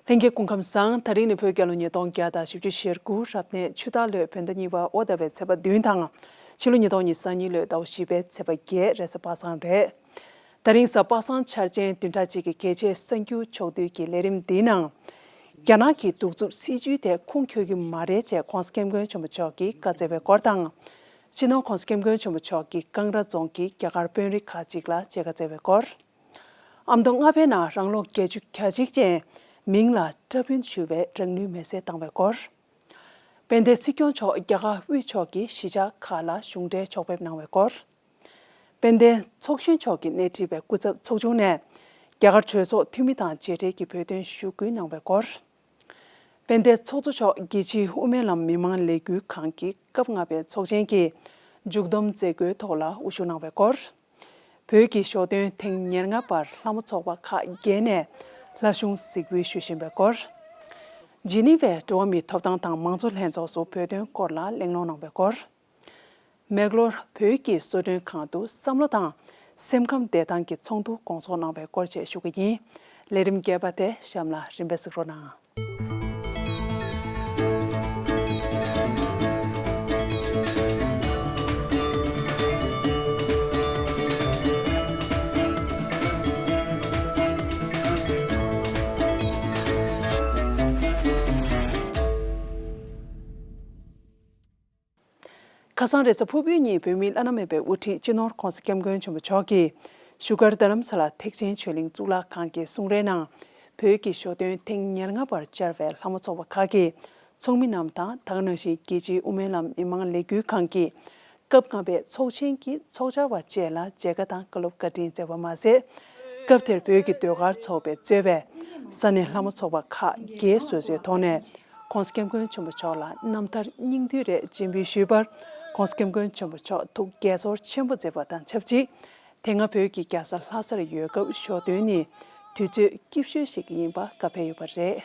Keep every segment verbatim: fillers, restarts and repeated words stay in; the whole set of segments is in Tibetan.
ལྷན་རྒྱས་སྐུ་ཁམས་བཟང་། དེ་རིང་ནི་བོད་རྒྱལ་ལོ་ཉིས་སྟོང་བརྒྱ་དང་བཞི་བཅུ་ཞེ་དགུ་རབ་གནས་ཆུ་སྟག་ལོའི་བོད་ཟླ་གཉིས་པ་དབོ་ཟླ་བའི་ཚེས་པ་བདུན་དང་། ཕྱི་ལོ་ཉིས་སྟོང་ཉི་ཤུ་རྩ་གཉིས་ལོའི་ཟླ་བ་བཞི་པའི་ཚེས་པ་བརྒྱད་རེས་གཟའ་པ་སངས་རེད། དེ་རིང་གཟའ་པ་སངས་འཆར་ཅན་བདུན་ཕྲག་གཅིག་གི་གལ་ཆེའི་གསར་འགྱུར་ཕྱོགས་བསྡུས་ཀྱི་ལས་རིམ་འདིའི་ནང་། རྒྱ་ནག་གི་གདུག་རྩུབ་སྲིད་བྱུས་དེ་ཁུངས་འཁྱོལ་གྱི་མ་རེད་ཅེས་༸གོང་ས་༸སྐྱབས་མགོན་ཆེན་པོ་མཆོག་གིས་བཀའ་སྩལ་བའི་སྐོར་དང་། སྤྱི་ནོར་༸གོང་ས་༸སྐྱབས་མགོན་ཆེན་པོ་མཆོག་གིས་ཀང་ར་རྫོང་གི་རྒྱ་གར་དཔོན་རིགས་ཁག་ཅིག་ལ་མཇལ་ཁ་བསྩལ་བའི་སྐོར། ཨ་མདོ་རྔ་པའི་ནང་རང་ལོ་བརྒྱད་ཅུ་གྱ་གཅིག་ཅན་མིང་ལ་བཀྲ་ཕུན་ཞུ་བའི་རང་ལུས་མེར་སྲེག་བཏང་བའི་སྐོར། དཔལ་ལྡན་སྲིད་སྐྱོང་མཆོག་རྒྱ་གར་དབུས་ཕྱོགས་ཀྱི་གཞིས་ཆགས་ཁག་ལ་གཞུང་འབྲེལ་ཕྱོགས་ཕེབས་གནང་བའི་སྐོར། དཔལ་ལྡན་ཚོགས་གཞོན་མཆོག་གིས་སྣེ་ཁྲིད་པའི་སྐུ་ཚབ་ཚོགས་ཆུང་ནས་རྒྱ་གར་གྲོས་ཚོགས་འཐུས་མི་དང་མཇལ་འཕྲད་ཀྱིས་བོད་དོན་ཞུ་སྐུལ་གནང་བའི་སྐོར། དཔལ་ལྡན་ཚོགས་གཙོ་མཆོག་རྒྱལ་སྤྱིའི་དབུ་མའི་ལམ་མི་མང་ལས་འགུལ་ཁང་གི་སྐབས་ལྔ་པའི་ཚོགས་ཆེན་གྱི་མཇུག་བསྡོམས་མཛད་སྒོའི་ཐོག་ལ་དབུ་བཞུགས་གནང་བའི་སྐོར། བོད་ཀྱི་ཞོ་སྟོན་ཐེངས་ཉེར་ལྔ་པར་ལྷ་མོ་ཚོགས་པ་ཁག་བརྒྱད་ནས་ལྷ་གཞུང་གཟིགས་འབུལ་ཞུ་བཞིན་པའི་སྐོར། ཇི་ནི་ཝའི་འགྲོ་བ་མིའི་ཐོབ་ཐང་དང་མང་གཙོ་ལྷན་ཚོགས་སུ་བོད་དོན་སྐོར་ལ་གླེང་སློང་གནང་བའི་སྐོར། མེག་ལོར་བོད་ཀྱི་བཟོ་སྐྲུན་ཁང་དུ་བསམ་བློ་དང་སེམས་ཁམས་བདེ་ཐང་གི་ཚོགས་འདུ་སྐོང་ཚོགས་གནང་བའི་སྐོར་བཅས་ཞུ་གི་ཡིན། ལས་རིམ་རྒྱས་པ་དེ་གཤམ་ལ་རིམ་པས་གཟིགས་རོགས་གནང་། ཁ་སང་རེས་གཟའ་ཕུར་བུའི་ཉིན་བོད་མིའི་བླ་ན་མེད་པའི་དབུ་ཁྲིད་སྤྱི་ནོར་༸གོང་ས་༸སྐྱབས་མགོན་ཆེན་པོ་མཆོག་གིས་བཞུགས་སྒར་རྡ་རམ་ས་ལ་ཐེག་ཆེན་ཆོས་གླིང་གཙུག་ལག་ཁང་གི་གསུང་རའི་ནང་། བོད་ཀྱི་ཞོ་སྟོན་ཐེངས་ཉེར་ལྔ་པར་བཅར་བའི་ལྷ་མོ་ཚོགས་པ་ཁག་གི་ཚོགས་མི་རྣམས་དང་། ད་ག་ནང་བཞིན་རྒྱལ་སྤྱིའི་དབུ་མའི་ལམ་མི་མང་ལས་འགུལ་ཁང་གི་སྐབས་ལྔ་པའི་ཚོགས་ཆེན་གྱི་ཚོགས་བཅར་བ་བཅས་ལ་མཇལ་ཁ་དང་བཀའ་སློབ་བཀའ་དྲིན་སྩལ་བ་མ་ཟད། སྐབས་དེར་བོད་ཀྱི་ཟློས་གར་ཚོགས་པས་གཙོས་པའི་ས་གནས་ལྷ་མོ་ཚོགས་པ་ཁག་བརྒྱད་སོ་སོའི་ཐོག་ནས་༸གོང་ས་༸སྐྱབས་མགོན་ཆེན་པོ་མཆོག་ལ་རྣམ་ཐར་སྙིང་བསྡུས་རེ་སྤྱན་འབུལ་ཞུས་པར། ༸གོང་ས་༸སྐྱབས་མགོན་ཆེན་པོ་མཆོག་ཐུགས་དགྱེས་ཚོར་ཆེན་པོ་མཛད་པ་དང་ཆབས་ཅིག་དེ་སྔ་བོད་ཀྱི་རྒྱལ་ས་ལྷ་སར་ཡོད་སྐབས་ཞོ་སྟོན་ནི་དུས་ཚོད་སྐྱིད་ཤོས་ཤིག་ཡིན་པ་བཀའ་ཕེབས་ཡོད་པ་རེད།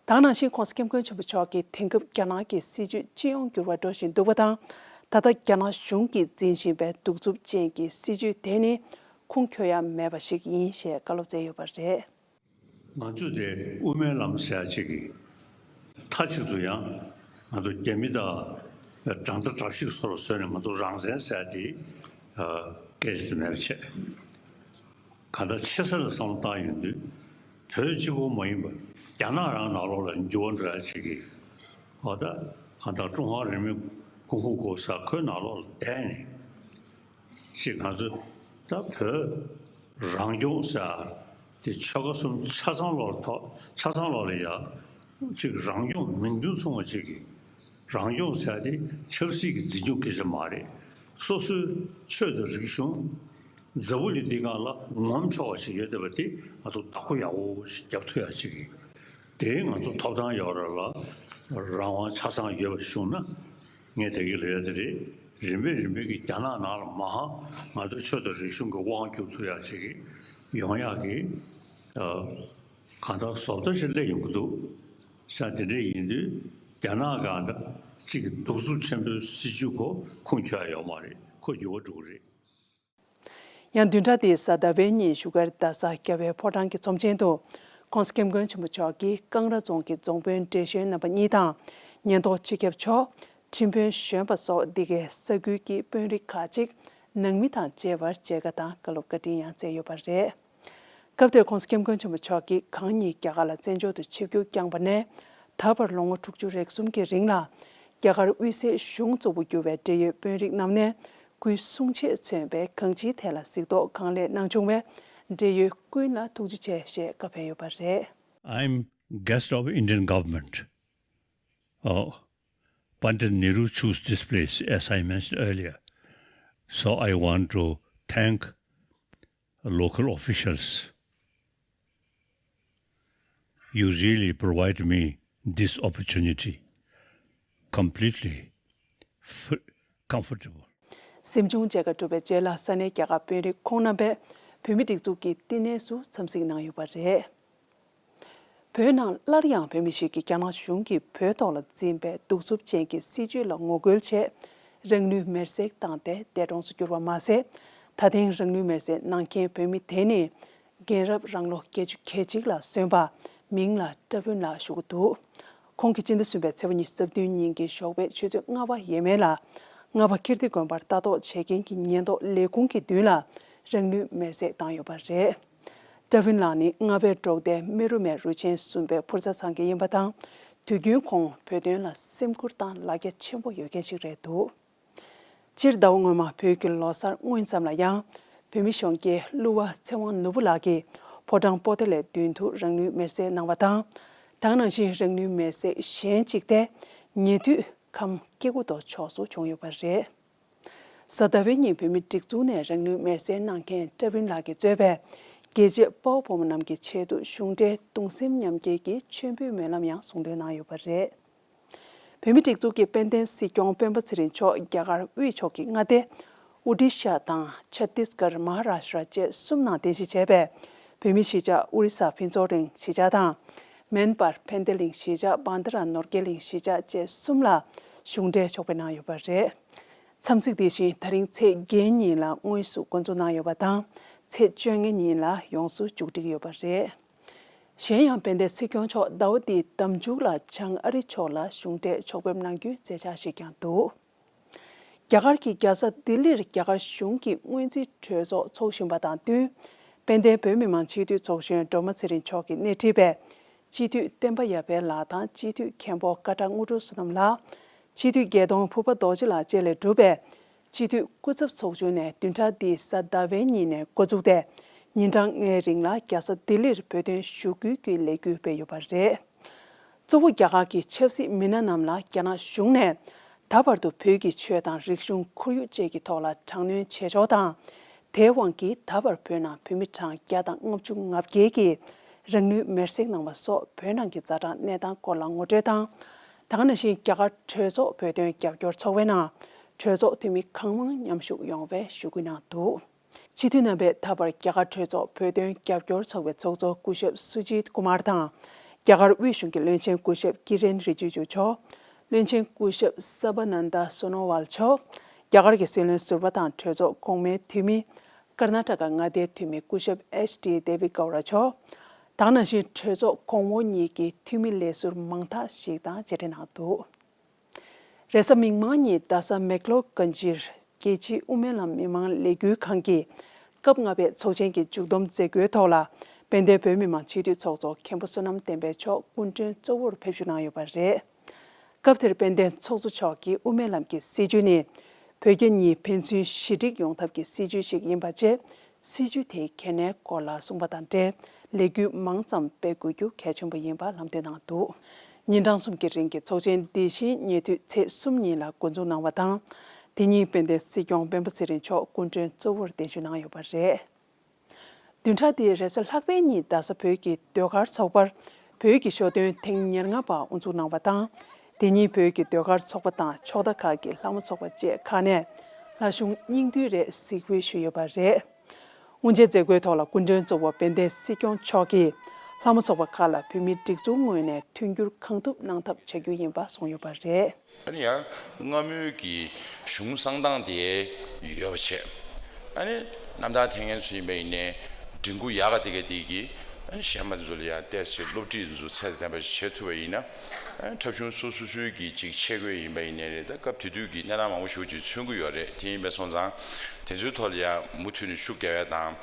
ད་ག་ནང་བཞིན་༸གོང་ས་༸སྐྱབས་མགོན་ཆེན་པོ་མཆོག་གིས་དེང་སྐབས་རྒྱ་ནག་གི་སྲིད་བྱུས་སྤྱི་ཡོངས་འགྱུར་བ་འགྲོ་བཞིན་འདུག་པ་དང་། ད་ལྟ་རྒྱ་ནག་གཞུང་གིས་འཛིན་བཞིན་པའི་གདུག་རྩུབ་ཅན་གྱི་སྲིད་བྱུས་དེ་ནི་ཁུངས་འཁྱོལ་ཡ་མེད་པ་ཞིག་ཡིན་ཞེས་བཀའ་སློབ་སྩལ་ཡོད་པ་རེད། ང་ཚོ་དེ་དབུ་མའི་ལམ་ཟེར་ཡ་ཅིག་གིས་མཐའ་གཅིག་ཏུ་ཡང་ང་ཚོ་རྒྱ་མི་དང་དགྲ་ཟླ་དགྲ་བཤིག་སོགས་ལ་བཟོས་ནས་ང་ཚོ་རང་བཙན་ཟེར་ཡ་དེ་སྐད་ཆ་དེ་མེད་པ་བྱས། གང་ལྟར་ཕྱི་གསལ་ལ་བསམ་བློ་བཏང་ཡོང་དུས། བོད་གཅིག་པོ་མ་ཡིན་པར་རྒྱ་ནག་རང་ནང་ལོགས་ལ་འགྱུར་བ་འགྲོ་ཡ་ཅིག་གིས། འོ་ད་གང་ལྟར་ཀྲུང་ཧྭ་རིས་མེད་ཀུང་ཧུ་གོ་ས་ཁོའི་ནང་ལོགས་ལ་བསྡད་ནས། ཅིག་ང་ཚོ་ད་བོད་རང་སྐྱོང་ཟེར་དེ་ཆོལ་ཁ་གསུམ་ཆ་ཚང་ལོགས་ལ་ཐོག་ཆ་ཚང་ལོགས་ལ་ཡ་ཅིག་རང་སྐྱོང་མིང་དོན་མཚུངས་པ་ཅིག་གིས། རང་སྐྱོང་ཟེར་ཡ་དེ་ཆབ་སྲིད་ཀྱི་འཛིན་སྐྱོང་སྐད་ཆ་མ་རེད། སོ་སོའི་ཆོས་དང་རིག་གཞུང་། འཛམ་བུ་གླིང་འདིའི་སྒང་ལ་ངོམ་ཆོག་པ་ཞིག་ཡོད་བསྡད་པ་དེ་ང་ཚོ་བདག་པོ་ཡག་པོ་ཞིག་རྒྱབ་ཐུབ་ཡ་ཞིག་གིས། དེ་ང་ཚོ་ཐོབ་ཐང་ཡོད་རེད་ལ། རང་དབང་ཆ་ཚང་ཡོད་པ་བྱུང་ན། ངས་དེ་གི་ལབ་ཡ་དེ་རེད། རིམ་པས་རིམ་པས་ཀྱི་རྒྱ་ནག་ནང་ལ་མ་ཧ་ང་ཚོ་ཆོས་དང་རིག་གཞུང་གི་དབང་བསྒྱུར་ཐུབ་ཡ་ཞིག་གིས་ཡོང་ཡག་གི། གང་ལྟར་བཟོ་ལྟ་ཞིག་སླེབས་ཡོང་གི་འདུག་ཤག་དེ་འདྲ་ཡིན་དུས་རྒྱ་ནག་སྒང་ད་གཅིག་གི་གདུག་རྩུབ་ཆེན་པོའི་སྲིད་བྱུས་ཁོ་ཁུངས་འཁྱོལ་ཡ་ཡོད་མ་རེད། ཁོ་འགྱུར་བ་འགྲོ་གི་རེད། ཡང་བདུན་ཕྲག་འདིའི་གཟའ་ཟླ་བའི་ཉིན་བཞུགས་སྒར་རྡ་ས་རྒྱལ་བའི་ཕོ་བྲང་གི་ཚོམས་ཆེན་དུ་༸གོང་ས་༸སྐྱབས་མགོན་ཆེན་པོ་མཆོག་གིས་ཀང་ར་རྫོང་གི་རྫོང་དཔོན་བགྲེས་གཞོན་རྣམ་པ་གཉིས་དང་ཉེན་རྟོག་སྤྱི་ཁྱབ་མཆོག་ཁྲིམས་དཔོན་གཞོན་པ་སོགས་འདི་གའི་ས་ཁུལ་གྱི་དཔོན་རིགས་ཁག་ཅིག་ནང་མི་དང་མཇལ་བར་མཇལ་ཁ་དང་བཀའ་སློབ་བཀའ་དྲིན་ཡང་སྩལ་ཡོད་པ་རེད། སྐབས་དེར་༸གོང་ས་༸སྐྱབས་མགོན་ཆེན་པོ་མཆོག་གིས་གང་ཉིད་རྒྱ་གར་ལ་བཙན་བྱོལ་དུ་ཆིབས་བསྒྱུར་བསྐྱངས་པ་ནས་ད་བར་ལོ་ངོ་དྲུག་ཅུ་རེ་གསུམ་གྱི་རིང་ལ། རྒྱ་གར་དབུས་སའི་གཞུང་གཙོ་བོ་གྱུར་བའི་འབྲེལ་ཡོད་དཔོན་རིགས་རྣམས་ནས་སྐུའི་གསུང་ཆོས་མཚོན་པའི་གང་ཅིའི་ཐད་ལ་གཟིགས་རྟོག་གང་ལེགས་གནང་བྱུང་བས། འབྲེལ་ཡོད་ཀུན་ལ་ཐུགས་རྗེ་ཆེ་ཞེས་བཀའ་ཕེབས་ཡོད་པ་རེད། I'm guest of Indian government. Oh, Pandit Nehru choose this place, as I mentioned earlier. So I want to thank local officials. You really provide me this opportunity. Completely f- comfortable. གཟིམ་ཆུང་མཇལ་ཁ་གྲུབ་པའི་རྗེས་ལ་ས་གནས་རྒྱ་གར་དཔོན་རིགས་ཁོང་རྣམ་པས་བོད་མི་སྒྲིག་འཛུགས་ཀྱི་བསྟི་གནས་སུ་འཚམས་གཟིགས་གནང་ཡོད་པ་རེད། བོད་ནང་སླར་ཡང་བོད་མི་ཞིག་གིས་རྒྱ་ནག་གཞུང་གིས་བོད་ཐོག་ལ་འཛིན་པའི་གདུག་རྩུབ་ཅན་གྱི་སྲིད་བྱུས་ལ་ངོ་རྒོལ་ཆེད་རང་ལུས་མེར་སྲེག་བཏང་སྟེ་འདས་གྲོངས་སུ་གྱུར་བ་མ་ཟད། ད་ཐེངས་རང་ལུས་མེར་སྲེག་གནང་མཁན་བོད་མི་དེ་ནི། རྒན་རབས་རང་ལོ་བརྒྱད་ཅུ་གྱ་གཅིག་ལ་སོན་པ་ མིང་ལ་བཀྲ་ཕུན་ལགས་ཞུ་གི་འདུག་ཁོང་གིས་སྤྱི་ཟླ་གསུམ་པའི་ཚེས་པ་ཉི་ཤུ་རྩ་བདུན་ཉིན་གྱི་ཞོགས་པའི་ཆུ་ཚོད་ལྔ་པ་ཡས་མས་ལ། རྔ་པ་ཀིརྟི་དགོན་པར་ལྟ་རྟོག་བྱེད་མཁན་གྱི་ཉེན་རྟོག་ལས་ཁུངས་ཀྱི་མདུན་ལ་རང་ལུས་མེར་སྲེག་བཏང་ཡོད་པ་རེད། བཀྲ་ཕུན་ལགས་ནི་རྔ་པའི་འབྲོག་སྡེའི་རྨེ་རུ་མའི་རུ་ཆེན་གསུམ་པའི་ཕུར་བྱ་ཚང་གི་ཡིན་པ་དང་། དུས་རྒྱུན་ཁོང་བོད་དོན་ལ་སེམས་ཁུར་དང་ལ་རྒྱ་ཆེན་པོ་ཡོད་མཁན་ཞིག་རེད་འདུག་སྤྱིར་ཟླ་བ་སྔོན་མ་བོད་ཀྱི་ལོ་གསར་སྔོན་ཙམ་ལ་ཡང་། བོད་མི་གཞོན་སྐྱེས་གླུ་བ་ཚེ་དབང་ནོར་བུ་ལགས་ཀྱིས་ཕོ་བྲང་པོ་ཏཱ་ལའི་མདུན་དུ་རང་ལུས་མེར་སྲེག་གནང་བ་དང་། ད་ག་ནང་བཞིན་རང་ལུས་མེར་སྲེག་གཞན་གཅིག་དེ་ཉེ་དུས་ཁམས་སྐྱེ་རྒུ་མདོ་ཕྱོགས་སུ་བྱུང་ཡོད་པ་རེད། གཟའ་ཟླ་བའི་ཉིན་བོད་མིའི་སྒྲིག་འཛུགས་ནས་རང་ལུས་མེར་སྲེག་གནང་མཁན་བཀྲ་ཕུན་ལགས་ཀྱིས་གཙོས་པའི་རྒྱལ་གཅེས་དཔའ་བོ་བུ་མོ་རྣམས་ཀྱི་ཆེད་དུ་གཞུང་འབྲེལ་གདུང་སེམས་མཉམ་སྐྱེད་ཀྱི་མཆོད་འབུལ་སྨོན་ལམ་ཡང་གསུང་འདོན་གནང་ཡོད་པ་རེད། བོད་མིའི་སྒྲིག་འཛུགས་ཀྱི་དཔལ་ལྡན་སྲིད་སྐྱོང་སྤེན་པ་ཚེ་རིང་མཆོག་རྒྱ་གར་དབུས་ཕྱོགས་ཀྱི་མངའ་སྡེ་ཨོ་ཌི་ཤ་དང་ཆ་ཏིས་གར། མ་ཧ་ར་ཤྲ་བཅས་གསུམ་ནང་རྟེན་གཞི་བྱས་པའི་བོད་མིའི་གཞིས་ཆགས་ཨོ་རི་ས་ཕུན་ཚོགས་གླིང་གཞིས་ཆགས་དང་། མོན་པར་ཕན་བདེ་གླིང་གཞིས་ཆགས། བྷན་དྷ་ར་ནོར་རྒྱས་གླིང་གཞིས་ཆགས་བཅས་གསུམ་ལ་གཞུང་འབྲེལ་ཕྱོགས་ཕེབས་གནང་ཡོད་པ་རེད། འཚམས་གཟིགས་དེ་བཞིན་ད་རིང་ཚེས་བརྒྱད་ཉིན་ལ་དངོས་སུ་འགོ་འཛུགས་གནང་ཡོད་པ་དང་། ཚེས་བཅོ་ལྔ་ཉིན་ལ་ཡོངས་སུ་མཇུག་སྒྲིལ་ཡོད་པ་རེད། གཞན་ཡང་དཔལ་ལྡན་སྲིད་སྐྱོང་མཆོག་ཟླ་བ་འདིའི་ཟླ་མཇུག་ལ་བྱང་ཨ་རི་ཕྱོགས་ལ་གཞུང་འབྲེལ་ཕྱོགས་ཕེབས་གནང་རྒྱུའི་མཛད་འཆར་ཞིག་ཀྱང་འདུག་རྒྱ་གར་གྱི་རྒྱལ་ས་ལྡི་ལིར་རྒྱ་གར་གཞུང་གི་སྔོན་རྩིས་གྲོས་ཚོགས་འཚོགས་བཞིན་པ་དང་བསྟུན། དཔལ་ལྡན་བོད་མི་མང་སྤྱི་འཐུས་ཚོགས་གཞོན་སྒྲོལ་མ་ཚེ་རིང་མཆོག་གིས་སྣེ་ཁྲིད་པའི་སྤྱི་འཐུས་བསྟན་པ་ཡར་འཕེལ་ལགས་དང་སྤྱི་འཐུས་མཁན་པོ་སྐད་གྲགས་དངོས་གྲུབ་བསོད་ནམས་ལགས། སྤྱི་འཐུས་རྒྱལ་གདོང་ཕུར་པ་རྡོ་རྗེ་ལགས་བཅས་ལས་གྲུབ་པའི་སྤྱི་འཐུས་སྐུ་ཚབ་ཚོགས་ཆུང་ནས་བདུན་ཕྲག་འདིའི་གཟའ་ཟླ་བའི་ཉིན་ནས་འགོ་བཙུགས་ཏེ། ཉིན་གྲངས་ལྔའི་རིང་ལ་རྒྱལ་ས་ལྡི་ལིར་བོད་དོན་ཞུ་སྐུལ་གྱི་ལས་འགུལ་སྤེལ་ཡོད་པ་རེད། གཙོ་བོ་རྒྱ་གར་གྱི་ཆབ་སྲིད་མི་སྣ་རྣམས་ལ་རྒྱ་ནག་གཞུང་ནས་ད་བར་དུ་བོད་ཀྱི་ཆོས་དང་རིག་གཞུང་ཁོར་ཡུག་བཅས་ཀྱི་ཐོག་ལ་དྲག་གནོན་བྱེད་ཕྱོགས་དང་། དེའི་དབང་གིས་ད་བར་བོད་ནང་བོད་མི་གྲངས་བརྒྱ་དང་ལྔ་བཅུ་ང་བརྒྱད་ཀྱིས་རང་ལུས་མེར་སྲེག་གནང་བ་སོགས་བོད་ནང་གི་ཛ་དྲག་གནས་སྟངས་སྐོར་ལ་ངོ་སྤྲོད་དང་། ད་ག་ནང་བཞིན་རྒྱ་གར་གྲོས་ཚོགས་བོད་དོན་རྒྱབ་སྐྱོར་ཚོགས་པའི་ནང་གྲོས་ཚོགས་འཐུས་མི་གང་མང་མཉམ་ཞུགས་ཡོང་བའི་ཞུ་སྐུལ་གནང་འདུག་སྤྱི་འཐུས་རྣམ་པས་ད་བར་རྒྱ་གར་གྲོས་ཚོགས་བོད་དོན་རྒྱབ་སྐྱོར་ཚོགས་པའི་ཚོགས་གཙོ་སྐུ་ཞབས་སུ་ཇིད་ཀུ་མར་དང་། རྒྱ་གར་དབུས་གཞུང་གི་བློན་ཆེན་སྐུ་ཞབས་ཀི་རེན་རི་ཇི་ཇུ་མཆོག་བློན་ཆེན་སྐུ་ཞབས་སར་བ་ནན་ད་སོ་ནོ་ཝལ་མཆོག་རྒྱ་གར་གྱི་སྲིད་བློན་ཟུར་པ་དང་གྲོས་ཚོགས་གོང་མའི་འཐུས་མི། ཀར་ན་ཊ་ཀ་མངའ་སྡེའི་འཐུས་མི་སྐུ་ཞབས་ཨེཆ་ཌི་དེ་བི་གའུ་ར་མཆོག་ད་ག་ནང་བཞིན་གྲོས་ཚོགས་གོང་འོག་གཉིས་ཀྱི་འཐུས་མི་ལས་ཟུར་མང་དག་ཞིག་དང་མཇལ་འཕྲད་གནང་འདུག་རེས་གཟའ་མིག་དམར་ཉིན་རྡ་ས་མེག་ལོར་གྷན་ཇིར་རྒྱལ་སྤྱིའི་དབུ་མའི་ལམ་མི་མང་ལས་འགུལ་ཁང་གི་སྐབས་ལྔ་པའི་ཚོགས་ཆེན་གྱི་མཇུག་བསྡོམས་མཛད་སྒོའི་ཐོག་ལ། དཔལ་ལྡན་བོད་མི་མང་སྤྱི་འཐུས་ཚོགས་གཙོ་མཁན་པོ་བསོད་ནམས་བསྟན་འཕེལ་མཆོག་སྐུ་མགྲོན་གཙོ་བོར་ཕེབས་བསུ་གནང་ཡོད་པ་རེད། སྐབས་དེར་དཔལ་ལྡན་ཚོགས་གཙོ་མཆོག་གིས་དབུ་མའི་ལམ་གྱི་སྲིད་བྱུས་ནི། བོད་རྒྱ་གཉིས་ཕན་ཚུན་ཞི་འགྲིག་ཡོང་ཐབས་ཀྱི་སྲིད་བྱུས་ཤིག་ཡིན་པ་བཅས། སྲིད་བྱུས་དེའི་གལ་གནད་སྐོར་ལ་གསུངས་པ་དང་འབྲེལ། ལས་འགུལ་མང་ཙམ་སྤེལ་དགོས་རྒྱུ་གལ་ཆེན་པོ་ཡིན་པ་ལམ་སྟོན་གནང་འདུག་ཉིན་གྲངས་གསུམ་གྱི་རིང་གི་ཚོགས་ཆེན་འདི་བཞིན་ཉེ་དུས་ཚེས་གསུམ་ཉིན་ལ་འགོ་འཛུགས་གནང་བ་དང་། དེ་ཉིན་དཔལ་ལྡན་སྲིད་སྐྱོང་སྤེན་པ་ཚེ་རིང་མཆོག་སྐུ་མགྲོན་གཙོ་བོར་གདན་ཞུ་གནང་ཡོད་པ་རེད། བདུན་ཕྲག་འདིའི་རེས་གཟའ་ལྷག་པའི་ཉིན་རྡ་ས་བོད་ཀྱི་ཟློས་གར་ཚོགས་པར་བོད་ཀྱི་ཞོ་སྟོན་ཐེངས་ཉེར་ལྔ་པ་དབུ་འཛུགས་གནང་བ་དང་། དེ་ཉིན་བོད་ཀྱི་ཟློས་གར་ཚོགས་པ་དང་ཕྱོགས་མཐའ་ཁག་གི་ལྷ་མོ་ཚོགས་པ་བཅས་ཁག་ནས་ལྷ་གཞུང་སྙིང་བསྡུས་རེ་གཟིགས་འབུལ་ཞུས་ཡོད་པ་རེད། དབུ་འབྱེད་མཛད་སྒོའི་ཐོག་ལ་སྐུ་མགྲོན་གཙོ་བོ་དཔལ་ལྡན་སྲིད་སྐྱོང་མཆོག་གིས་ལྷ་མོ་ཚོགས་པ་ཁག་ལ་བོད་མིའི་སྒྲིག་འཛུགས་ངོས་ནས་མཐུན་འགྱུར་གང་ཐུབ་གནང་ཐབས་བྱ་རྒྱུ་ཡིན་པ་གསུངས་ཡོད་པ་རེད། ཨ་ནི་ཡང་སྔ་མོའི་གི་གཞུང་གསང་སྟངས་དེ་ཡོད་པ་བྱས། ཨ་ནི་རྣམ་ཐར་འཐེན་མཁན་ཚོ་ཡིན་པ་ཡིན་ནའི་མགྲིན་ཁུག་ཡག་ག་དེ་ག་དེ་གི་ཨ་ནི་གཞན་པ་ཚོ་ལ་ཡང་ཏོག་ཙམ་སློབ་ཁྲིད་ཚོ་ཚད་དང་ལྡན་པ་ཞིག་བྱེད་ཐུབ་པ་ཡིན་ན། ཨ་ནི་འཁྲབ་གཞུང་སོ་སོ་སོའི་གི་ཅིག་ཆས་གོས་ཡིན་པ་ཡིན་ནའི་རེད། ད་སྐབས་དེ་དུས་ཀྱི་གནས་སྟངས་མང་པོ་ཞིག་ཅིག་མཚོན་གྱི་ཡོད་རེད། དེ་ཡིན་པ་སོང་ཙང་དེ་ཚོའི་ཐོག་ལ་ཡང་མུ་མཐུད་ནས་ཤུགས་རྒྱག་ཡ་དང་།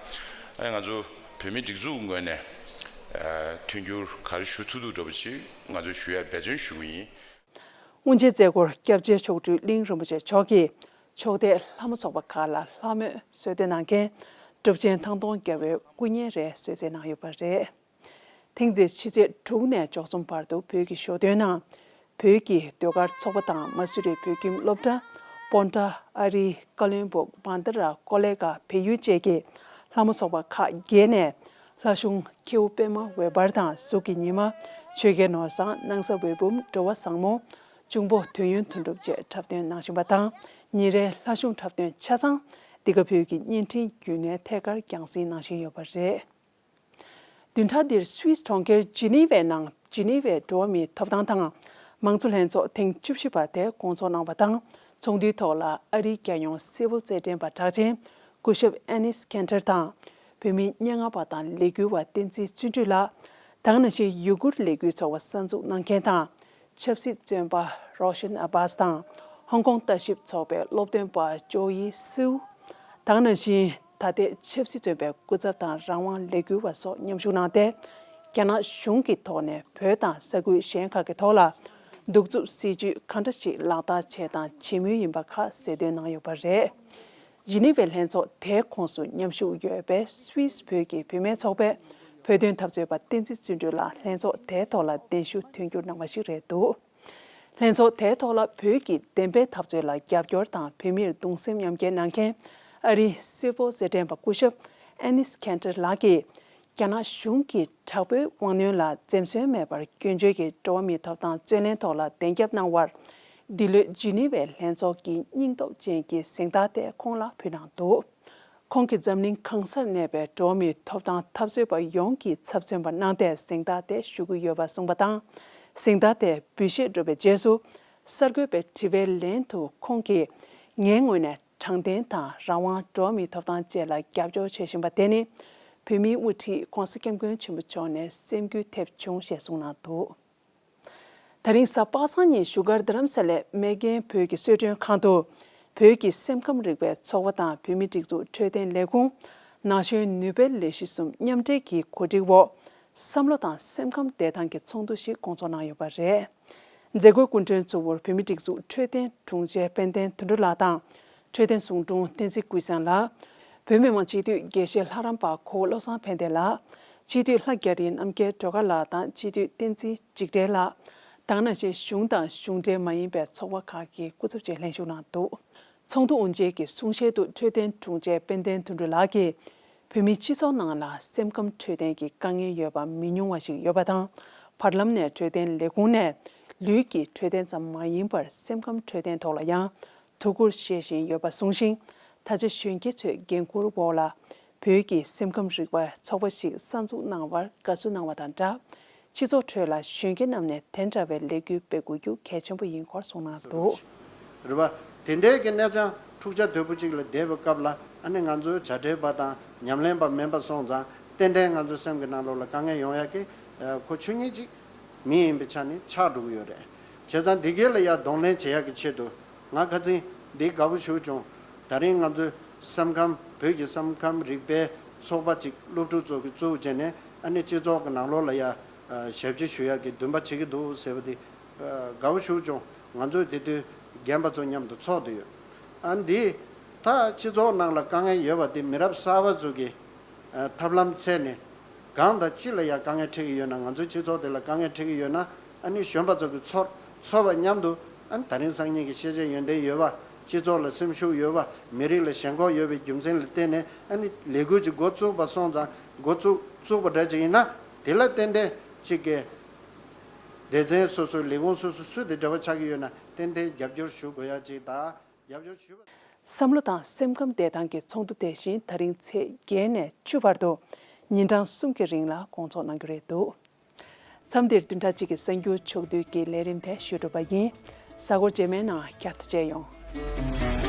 ཨ་ནི་ང་ཚོ་བོད་མིའི་སྒྲིག་འཛུགས་ངོས་ནས་ཨ་མཐུན་འགྱུར་ག་རེ་ཞུ་ཐུབ་ཐུབ་འདྲ་པོ་ཅིག་ང་ཚོས་ཞུ་ཡ་འབད་བརྩོན་ཞུ་གི་ཡིན། དབུ་འབྱེད་མཛད་སྒོར་སྐྱབས་རྗེ་མཆོག་སྤྲུལ་གླིང་རིན་པོ་ཆེ་མཆོག་གིས་ཕྱོགས་མཐའི་ལྷ་མོ་ཚོགས་པ་ཁག་ལ་ལྷ་མོས་གསོལ་སྟོན་གནང་མཁན་གྲུབ་ཆེན་ཐང་སྟོང་རྒྱལ་པོའི་སྐུ་བརྙན་རེ་གསོལ་སྩལ་གནང་ཡོད་པ་རེད། ཐེངས་འདིར་ཕྱི་ཚེས་དྲུག་ནས་བཅུ་གསུམ་བར་དུ་བོད་ཀྱི་ཞོ་སྟོན་ནང་། བོད་ཀྱི་ཟློས་གར་ཚོགས་པ་དང་མ་སུ་རི་བོད་ཁྱིམ་སློབ་གྲྭ། སྤོན་ཊ། ཨ་རི། ཀ་བློན་སྦུག། བྷན་དྷ་ར། ཀོ་ལེ་གྷལ། བལ་ཡུལ་བཅས་ཀྱི་ལྷ་མོ་ཚོགས་པ་ཁག་བརྒྱད་ནས། ལྷ་གཞུང་ཁྱེའུ་པད་མ་འོད་འབར་དང་གཟུགས་ཀྱི་ཉི་མ། ཆོས་རྒྱལ་ནོར་བཟང་། སྣང་ས་འོད་འབུམ། འགྲོ་བ་བཟང་མོ། འབྱུང་པོ་དོན་ཡོད་དོན་གྲུབ་བཅས་འཁྲབ་སྟོན་གནང་བཞིན་པ་དང་། ཉིན་རེའི་ལྷ་གཞུང་འཁྲབ་སྟོན་ཆ་ཚང་འདི་ག་བོད་ཀྱི་བརྙན་འཕྲིན་བརྒྱུད་ནས་ཐད་ཀར་རྒྱང་སྲིང་གནང་བཞིན་ཡོད་པ་རེད། བདུན་ཕྲག་འདིར་སུད་སི་གྲོང་ཁྱེར་ཇི་ནི་ཝའི་ནང་ཇི་ནི་ཝའི་འགྲོ་བ་མིའི་ཐོབ་ཐང་དང་མང་གཙོ་ལྷན་ཚོགས་ཐེངས་བཅུ་བཞི་པ་དེ་སྐོང་ཚོགས་གནང་བ་དང་། ཚོགས་འདུའི་ཐོག་ལ་ཨ་རིའི་རྒྱལ་ཡོངས་སིལ་ཝལ་རྩེད་འགྲན་པ་གྲགས་ཅན་སྐུ་ཞབས་ཨེ་ནིས་ཁན་ཏར་དང་། བོད་མིའི་སྙན་ངག་པ་དང་ལས་འགུལ་བ་བསྟན་འཛིན་བརྩོན་འགྲུས་ལགས། ད་ག་ནང་བཞིན་ཡུ་གུར་ལས་འགུལ་ཚོགས་པ་གསར་འཛུགས་གནང་མཁན་དང་། ཆབ་སྲིད་བཙོན་པ་རོ་ཤན་ཨ་བྷཱས་དང་། ཧོང་ཀོང་ལྟ་ཞིབ་ཚོགས་པའི་སློབ་སྟོན་པ་ཅོ་ཡི་སིའུ། ད་ག་ནང་བཞིན་ད་ལྟའི་ཆབ་སྲིད་བཙོན་པའི་སྐུ་ཚབ་དང་རང་དབང་ལས་འགུལ་བ་སོགས་མཉམ་ཞུགས་གནང་སྟེ། རྒྱ་ནག་གཞུང་གི་ཐོག་ནས་བོད་དང་ས་ཁུལ་གཞན་ཁག་གི་ཐོག་ལ་གདུག་རྩུབ་སྲིད་ཇུས་གང་འདྲ་ཞིག་ལག་བསྟར་བྱས་དང་བྱེད་མུས་ཡིན་པ་ཁག་གསལ་སྟོན་གནང་ཡོད་པ་རེད། ཇི་ནི་ཝའི་ལྷན་ཚོགས་དེའི་ཁོངས་སུ་མཉམ་ཞུགས་ཡོད་པའི་སུད་སི་བོད་ཀྱི་བུད་མེད་ཚོགས་པའི་བོད་དོན་འཐབ་རྩོད་པ་བསྟན་འཛིན་བརྩོན་འགྲུས་ལགས་ལྷན་ཚོགས་དེའི་ཐོག་ལ་གདན་ཞུ་དོན་འཁྱོལ་གནང་བ་ཞིག་རེད་འདུག་ལྷན་ཚོགས་དེའི་ཐོག་ལ་བོད་ཀྱི་བདེན་པའི་འཐབ་རྩོད་ལ་རྒྱབ་སྐྱོར་དང་བོད་མིར་གདུང་སེམས་མཉམ་སྐྱེད་གནང་མཁན་ཨ་རིའི་སིལ་བུར་རྩེད་འགྲན་པ་སྐུ་ཞབས་ཨེ་ནིས་ཁན་ཏེར་ལགས་ཀྱིས། རྒྱ་ནག་གཞུང་གིས་དྲག་པོའི་དབང་རྣོན་ལ་འཛེམ་ཟོན་མེད་པར་སྐྱོན་བརྗོད་ཀྱིས་འགྲོ་བ་མིའི་ཐོབ་ཐང་རྩོད་ལེན་ཐོག་ལ་བདེན་རྒྱབ་གནང་བར། འདི་ལོའི་ཇི་ནི་ཝའི་ལྷན་ཚོགས་ཀྱི་སྙིང་སྟོབས་ཅན་གྱི་གཟེངས་རྟགས་དེ་ཁོང་ལ་ཕུལ་གནང་འདུག་ཁོང་གིས་འཛམ་གླིང་གང་སར་གནས་པའི་འགྲོ་བ་མིའི་ཐོབ་ཐང་འཐབ་རྩོད་པ་ཡོངས་ཀྱི་ཚབ་མཚོན་པ་གནང་སྟེ་གཟེངས་རྟགས་དེ་ཞུ་གི་ཡོད་པ་གསུངས་པ་དང་། གཟེངས་རྟགས་དེ་འབུལ་བཞེས་གྲུབ་པའི་རྗེས་སུ། གསར་འགོད་པའི་དྲི་བའི་ལན་དུ་ཁོང་གིས། ངའི་ངོས་ནས། དྲང་བདེན་དང་རང་དབང་འགྲོ་བ་མིའི་ཐོབ་ཐང་བཅས་ལ་རྒྱབ་སྐྱོར་བྱེད་བཞིན་པ་དེ་ནི། བོད་མིའི་དབུ་ཁྲིད་༧གོང་ས་༧སྐྱབས་མགོན་ཆེན་པོ་མཆོག་ནས་སེམས་འགུལ་ཐེབས་བྱུང་ཞེས་གསུངས་གནང་འདུག་ད་རིང་གཟའ་པ་སངས་ཉིན་བཞུགས་སྒར་རྡ་རམ་ས་ལའི་མེག་གྷན་བོད་ཀྱི་གསོལ་མགྲོན་ཁང་དུ། བོད་ཀྱི་སེམས་ཁམས་རིག་པའི་ཚོགས་པ་དང་བོད་མིའི་སྒྲིག་འཛུགས་འཕྲོད་བསྟེན་ལས་ཁུངས། ན་གཞོན་ནུས་པའི་ལས་གཞི་གསུམ་མཉམ་འབྲེལ་གྱིས་གོ་སྒྲིག་འོག་བསམ་བློ་དང་སེམས་ཁམས་བདེ་ཐང་གི་ཚོགས་འདུ་ཞིག་སྐོང་ཚོགས་གནང་ཡོད་པ་རེད། མཛད་སྒོའི་སྐུ་མགྲོན་གཙོ་བོར་བོད་མིའི་སྒྲིག་འཛུགས་འཕྲོད་བསྟེན་དྲུང་ཆེ་དཔལ་ལྡན་དོན་གྲུབ་ལགས་དང་། འཕྲོད་བསྟེན་ཟུང་དྲུང་བསྟན་འཛིན་ཀུན་བཟང་ལགས། བོད་མི་མང་སྤྱི་འཐུས་དགེ་བཤེས་ལྷ་རམས་པ་གོ་བོ་བློ་བཟང་ཕན་བདེ་ལགས། སྤྱི་འཐུས་ལྷ་རྒྱ་རི་རྣམ་རྒྱལ་སྒྲོལ་དཀར་ལགས་དང་སྤྱི་འཐུས་བསྟན་འཛིན་འཇིགས་བྲལ་ལགས། དེ་ནང་བཞིན་གཞུང་དང་གཞུང་འབྲེལ་མ་ཡིན་པའི་ཚོགས་པ་ཁག་གི་སྐུ་ཚབ་བཅས་ལྷན་ཞུགས་གནང་འདུག་ཚོགས་འདུ་དབུ་འབྱེད་ཀྱི་གསུང་བཤད་དུ་འཕྲོད་བསྟེན་དྲུང་ཆེ་དཔལ་ལྡན་དོན་གྲུབ་ལགས་ཀྱིས། བོད་མིའི་སྤྱི་ཚོགས་ནང་ལ་སེམས་ཁམས་འཕྲོད་བསྟེན་གྱི་དཀའ་ངལ་ཡོད་པ་མི་ཉུང་བ་ཞིག་ཡོད་པ་དང་། བར་ལམ་ནས་འཕྲོད་བསྟེན་ལས་ཁུངས་ནས་ལུས་ཀྱི་འཕྲོད་བསྟེན་ཙམ་མ་ཡིན་པར་སེམས་ཁམས་འཕྲོད་བསྟེན་ཐོག་ལ་ཡང་ཐུགས་ཁུར་བཞེས་བཞིན་ཡོད་པ་གསུངས་ཤིང་། ད་ཆ་གཞོན་སྐྱེས་ཚོའི་འགན་འཁུར་འོག་ལ་བོད་ཀྱི་སེམས་ཁམས་རིག་པའི་ཚོགས་པ་ཞིག་གསར་འཛུགས་གནང་བར་དགའ་བསུ་གནང་བ་དང་སྦྲགས། སྤྱི་ཚོགས་ཁྲོད་ལ་གཞོན་སྐྱེས་རྣམས་ནས་དེ་འདྲ་བའི་ལས་འགུལ་སྤེལ་དགོས་རྒྱུ་གལ་ཆེན་པོ་ཡིན་སྐོར་གསུངས་གནང་འདུག་རེད་པ། དེ་འདྲའི་གི་གནས་སྟངས་འཁྲུག་ཆ་དོད་པོ་ཅིག་ལ་བསྡད་པའི་སྐབས་ལ་ཨ་ནི་ང་ཚོའི་བྱ་བྲལ་བ་དང་ཉམས་ལེན་པ་མིན་པ་སོང་ཙང་ཏན་ཏན་ང་ཚོའི་སེམས་ཀྱི་ནང་ལོགས་ལ་དཀའ་ངལ་ཡོང་ཡག་གི་ཁོ་ཆོས་ཉིད་ཅིག་མི་ཡིན་པའི་ཆ་ནས་ཆགས་འགྲོ་གི་ཡོད་རེད། བྱས་ཙང་འདི་གའི་ལ་ཡ་གདོང་ལེན་བྱེད་ཡག་གི་ཆེད་དུ་ང་ཁ་སང་འདི་དགའ་པོ་ཞུ་བྱུང་། ད་རིང་ང་ཚོའི་སེམས་ཁམས་བོད་ཀྱི་སེམས་ཁམས་རིག་པའི་ཚོགས་པ་ཅིག་སློབ་ཕྲུག་ཚོ་གིས་བཙུགས་བྱས་ནས་ཨ་ནི་སྤྱི་ཚོགས་ཀྱི་ནང་ལོགས་ལ་ཡ་ཞབས་ཕྱི་ཞུ་ཡག་གི་འདུན་པ་བྱེད་ཀྱི་འདུག་ཟེར་བ་འདི། དགའ་པོ་ཞུ་བྱུང་། ང་ཚོས་དེ་དུས་རྒན་པ་ཚོ་མཉམ་དུ་ཚོགས་བསྡད་ཡོད། ཨ་འདི་ད་སྤྱི་ཚོགས་ནང་ལ་དཀའ་ངལ་ཡོད་པ་དེ་མི་རབས་གསར་པ་ཚོ་གི་ཐབས་ལམ་འཚོལ་ནས་གང་དང་ཅི་ལ་ཡང་དཀའ་ངལ་འཕྲད་ཀྱི་ཡོད་ན། ང་ཚོའི་སྤྱི་ཚོགས་དེ་ལ་དཀའ་ངལ་འཕྲད་ཀྱི་ཡོད་ན་ཨ་ནི་གཞོན་པ་ཚོ་གི་ཚོར་ཚོར་བ་མཉམ་དུ་ཨ་ནི་ད་རིང་སང་ཉིན་གྱི་ཤེས་བྱ་ཡོན་ཏན་ཡོད་པ། སྤྱི་ཚོགས་ལ་སེམས་ཤུགས་ཡོད་པ། མི་རིགས་ལ་ཞེན་ཁོག་ཡོད་པའི་རྒྱུ་མཚན་ལ་བརྟེན་ནས་ཨ་ནི་ལས་འགུལ་ཅིག་འགོ་བཙུགས་པ་སོང་ཙང་། འགོ་བཙུགས་བཙུགས་པ་འདྲ་ཅིག་ཡིན་ན་དེ་ལ་ཏན་ཏན་ཅིག་གི་སྡེ་ཚན་སོ་སོའི་ལས་ཁུངས་སོ་སོ་སུ་དེ་འབྲེལ་བ་ཆགས་ཀྱི་ཡོད་ན་ཏན་ཏན་རྒྱབ་སྐྱོར་ཞུ་དགོས་ཡ་ཅིག་དང་། རྒྱབ་སྐྱོར་ཞུ་བ། བསམ་བློ་དང་སེམས་ཁམས་བདེ་ཐང་གི་ཚོགས་འདུ་དེ་བཞིན་ད་རིང་ཚེས་བརྒྱད་ནས་བཅུ་བར་དུ་ཉིན་གྲངས་གསུམ་གྱི་རིང་ལ་སྐོང་ཚོགས་གནང་རྒྱུ་རེད་འདུག་མཚམས་འདིར་བདུན་ཕྲག་གཅིག་གི་གསར་འགྱུར་ཕྱོགས་བསྡུས་ཀྱི་ལས་རིམ་དེ་ཞུ་གྲུབ་པ་ཡིན། གཟའ་འཁོར་རྗེས་མའི་ནང་བསྐྱར་དུ་མཇལ་ཡོང་།